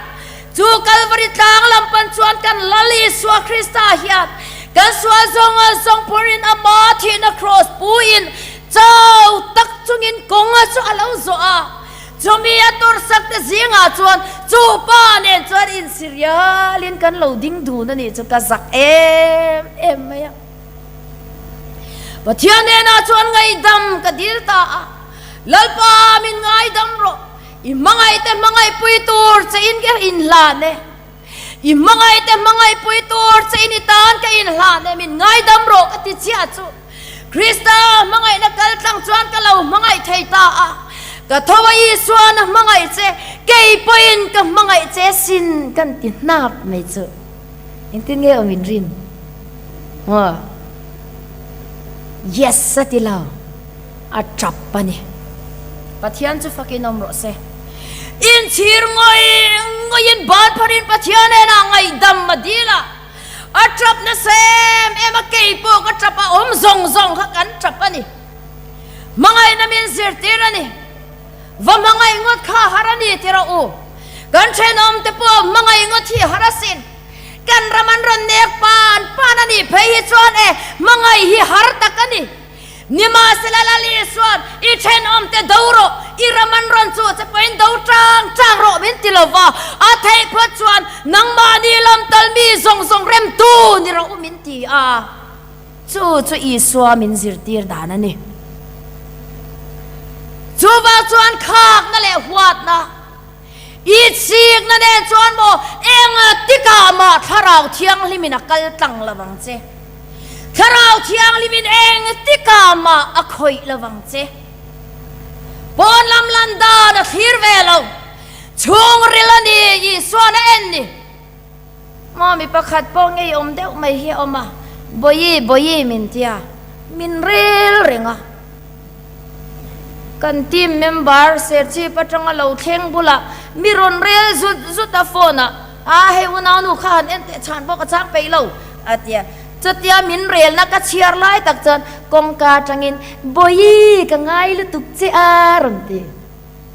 chu Kalvari tlang lam pan chuan kan Lal Isua Krista hian kan sual zawnga zawng phurin ama thihna kraws puin chau tak chungin kawnga chu a lo zawh a, chumi a tawrhsak te zingah chuan chu pa nen chuan insirialin kan lo ding dun a nih chu ka zak em em mai a. Pathian hnenah chuan ngaihdam ka dil ta a, Lalpa min ngaidam rawh, i hmangaihte hmangaihpui tur che in ka inhlan e, i hmangaihte hmangaihpui tur che in i tan ka inhlan e, min ngaidam rawh ka ti chiah chu Krista hmangaihna kal tlang chuan ka lo hmangaih thei ta a, ka tho a Isuan a hmangaih che, kei pawhin ka hmangaih che sin kan ti hnap mai chu. Engtin nge awm in rin? Maw? Yes a ti lo. A tap a ni. Pathian chu fakin awm rawh se. Inchhir ngawih ngawihin ban pharin Pathian hnenah ngaihdam a dil a. A tap nasa em em a, kei pawh ka tap a, awm zawng zawng kha kan tap a ni. Hmangaihna min zirtir a ni. Va hmangaih ngawt kha har a ni ti rawh u. Kan thenawmte pawh hmangaih ngawt hi har asin. Kan ram an rawn nek pan pan a nih phei hi chuan e hmangaih hi har tak a ni. Nimahsela Lal Isuan i thenawmte do rawh, i ram an rawn chuh che pawhin do tang tang rawh min ti lo va, a theih phawt chuan nangmahni lam tal mi zawng zawng remtu ni rawh u min ti a. Chu chu Isua min zirtir dan a ni. Chuvang chuan khakna leh huatna, itsikna nen chuan maw eng tikah mah Thlarau Thianghlimin a kal tlang lo vang che. Thlarau Thianghlimin eng tikah mah a khawih lo vang che. Pawn lam lan dan a thlir ve lo, chhungril a ni Isuan a en ni. Maw mi pakhat pawh ngei awm deuh mai hi a awm a, Bawihi, Bawihi min ti a, min rel reng a. Kan team member Serchhip atanga lo thleng bulah mi rawn rel zut zut a phone ah, Aa hei unaunu kha han en teh chhan pawh ka chang peih lo a ti a. Chutia min relna ka chhiar lai tak chuan kawngka atangin Bawihi ka ngai lutuk che a rawn ti.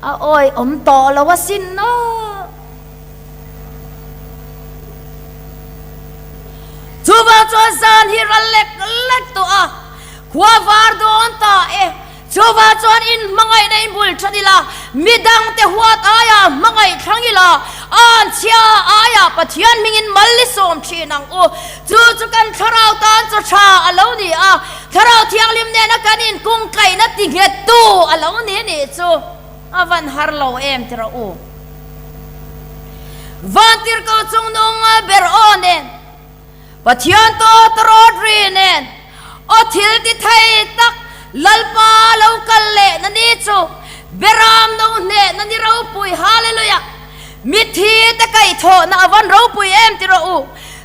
A awi awm tawh lo asin aw. Chuvang chuan zan hi ral lek lek tawh a, khua var dawn ta e. Chuvang chuan in hmangaihna in bul that ila, midangte huat aia hmangaih thlang ila, an chhia aia Pathian hmingin mal i sawm thin ang u. Chu chu kan thlarau tan chaw tha a lo ni a, Thlarau Thianghlim nena kan inkungkaihna ti nghettu a lo ni nih chu a van har lo em ti rawh u. Vantirhkoh chungnung ber aw nen, Pathian tawt rawt ri nen, aw thil ti thei tak Lalpa lo kal leh na ni chu Beram no hneh na ni ropui Hallelujah! Mithi te kaihthawhna a van ropui em ti rawh u.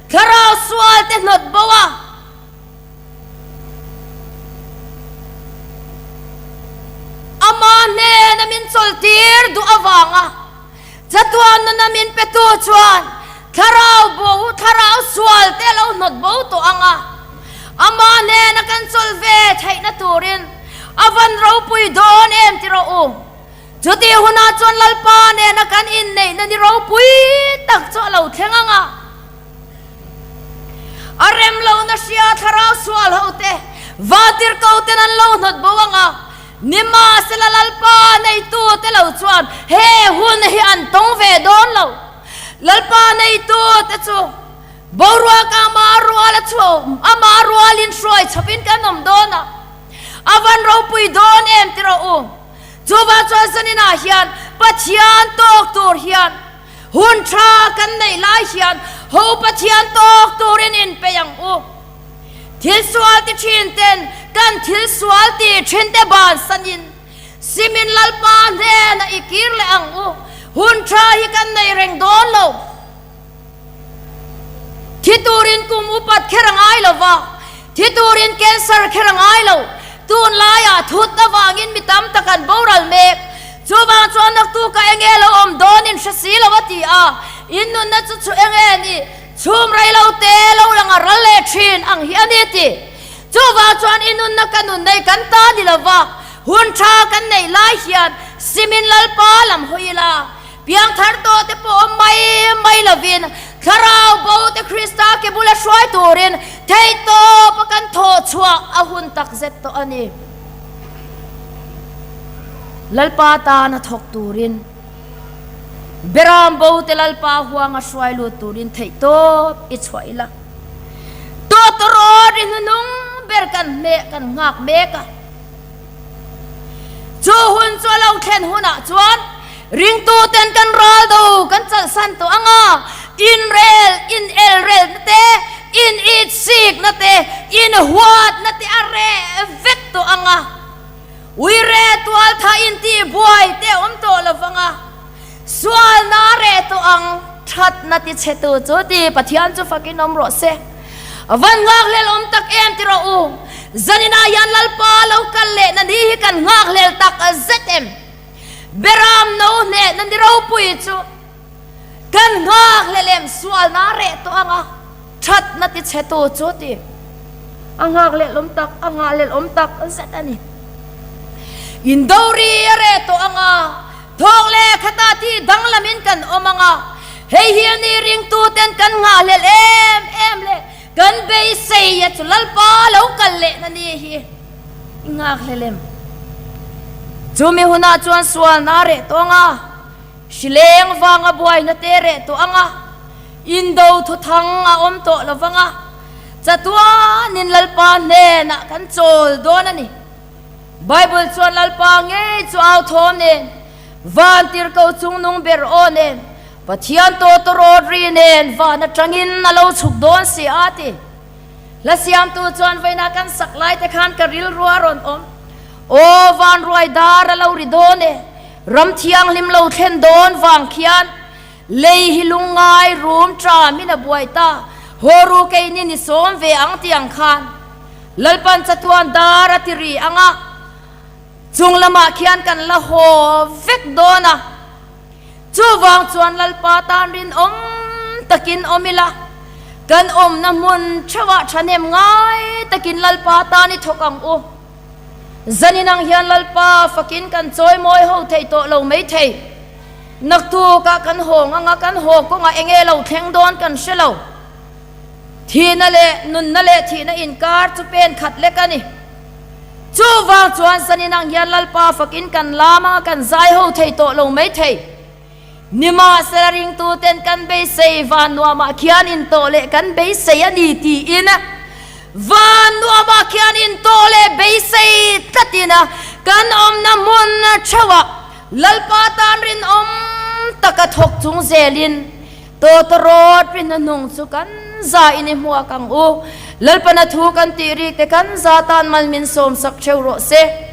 Thlarau sual te hnawt bo a. Ama hnena min chawlhtir duh avanga chatuan nuna min petu chuan thlarau bo, thlarau sual te a lo hnawt bo tawh ang a. Ama hnena kan chawlh ve theihna turin a van ropui dawn em ti rawh u. Chutih hunah chuan Lalpa nena kan inneihna ni ropui tak chu a lo thleng ang a. A rem lohna hria thlarau sual ho te vantirhko ten an lo hnawt bo ang a, nimahsela Lalpa neitu te lo chuan he hun hi an tawng ve dawn lo. Lalpa neitu te chu boruak ama rual a chho, ama rualin hruai chhawpin kan awm dawn a, a van ropui dawn em ti rawh u. Chuvang chuan zaninah hian Pathian tawk tur hian Hun tha kan neih lai hian ho Pathian tawk turin inpeih ang u. Thil sual ti thin ten kan thil sual ti thin te bansanin simin Lalpa hnenah i kir leh ang u. Hun tha hi kan nei reng dawn lo. Thi turin kum upat kher a ngai lo va, thi turin cancer kher a ngai lo. Tunlaiah thut avangin mi tam tak an boral mek. Chuvang chuan naktuka enge lo awm dawn in hre si lo a ti a, in nunna chu chu enge ni, chhum rei lo te lo lang a ral leh thin ang hi a ni ti. Chuvang chuan i nunna ka nun nei kan ta ni lo va, hun tha kan neih lai hian simin Lalpa lam hawi ila, Piangthar tawh te pawh awm mai mai lovin Thlarau bo te Krista ke bula hruai turin theihtawp a kan thawh chhuah a hun tak zet tawh a ni. Lalpa tana thawk turin Beram bo te Lalpa huanga hruai lut turin theihtawp i chhuah ila. Tawtawrawt i hnuhnung ber kan hmeh kan nghak mek a. Chu hun chu a lo thlen hunah chuan ringtuten kan ral do kan chalhsan tawh ang a, inrel, inelrelna te, initsikna te, inhuatna te a reh vek tawh ang a, uire tualtha intihbuai te a awm tawh lo vang a, sualna a reh tawh ang, thatna tichhetu chu ti Pathian chu fakin awm rawh se. Van nghakhlel awm tak em ti rawh u. Zaninah hian Lalpa lo kal leh na ni hi kan nghakhlel tak zet em? Beram no hneh na ni ropui chu kan nghakhlel em? Sualna a reh tawh ang a, thatna ti chhe tu chu ti a nghakhlel awm tak, a nghahhlel awm tak zet a ni. Indori a reh tawh ang a, Thawk leh khatah tih danglamin kan awm ang a, hei hi a ni ringtuten kan nghahhlelh em em leh kan beisei a chu Lalpa lo kal lehna ni hi i nghakhlelh em? Chumi hunah chuan sualna a reh tawh ang a, hrileng vanga buaina te reh tawh ang a, indo thuthang a awm tawh lo vang a, chatuanin Lalpa hnenah kan chawl dawn a ni. Bible chuan Lalpa ngei chu au thawm nen, Vantirhkoh chungnung ber aw nen, Pathian tawtawrawt ri nen van atangin a lo chhuk dawn si a ti. Hla siamtu chuan vawiinah kan sak lai te khan ka rilru a rawn awm. Aw van ruai dar a lo ri dawn e, ram thianghlim lo thlen dawn vang khian lei hi lungngai rum ṭam in a buai ta, haw ru keini ni sawm ve ang ti ang khan Lalpan chatuan dar a ti ri ang a, chung lamah khian kan la haw vek dawn a. Chuvang chuan Lalpa tan rinawm takin awm ila, kan awmna hmun theuhah thahnem ngai takin Lalpa tan i thawk ang u. Zanin ang hian Lalpa fakin kan chawimawi ho thei tawh lo maithei. Naktukah kan hawng anga kan haw kawngah enge lo thleng dawn kan hre lo. Thihna leh nunna leh thihna inkar chu pen khat lek a ni. Chuvang chuan zanin ang hian Lalpa fakin kan lam a, kan zai ho thei tawh lo mai thei. Nimahsela ringtuten kan beisei van nuamah khian intawh leh kan beisei a ni tiin van nuamah khian intawh leh beisei tlatin kan awmna hmun theuhah Lalpa tan rinawm taka thawk chung zelin Tawtawrawt ri hnuhnung chu kan za in i hmuak ang u. Lalpana thu kan tih rik te kan za tan mal min sawmsak theuh rawh se.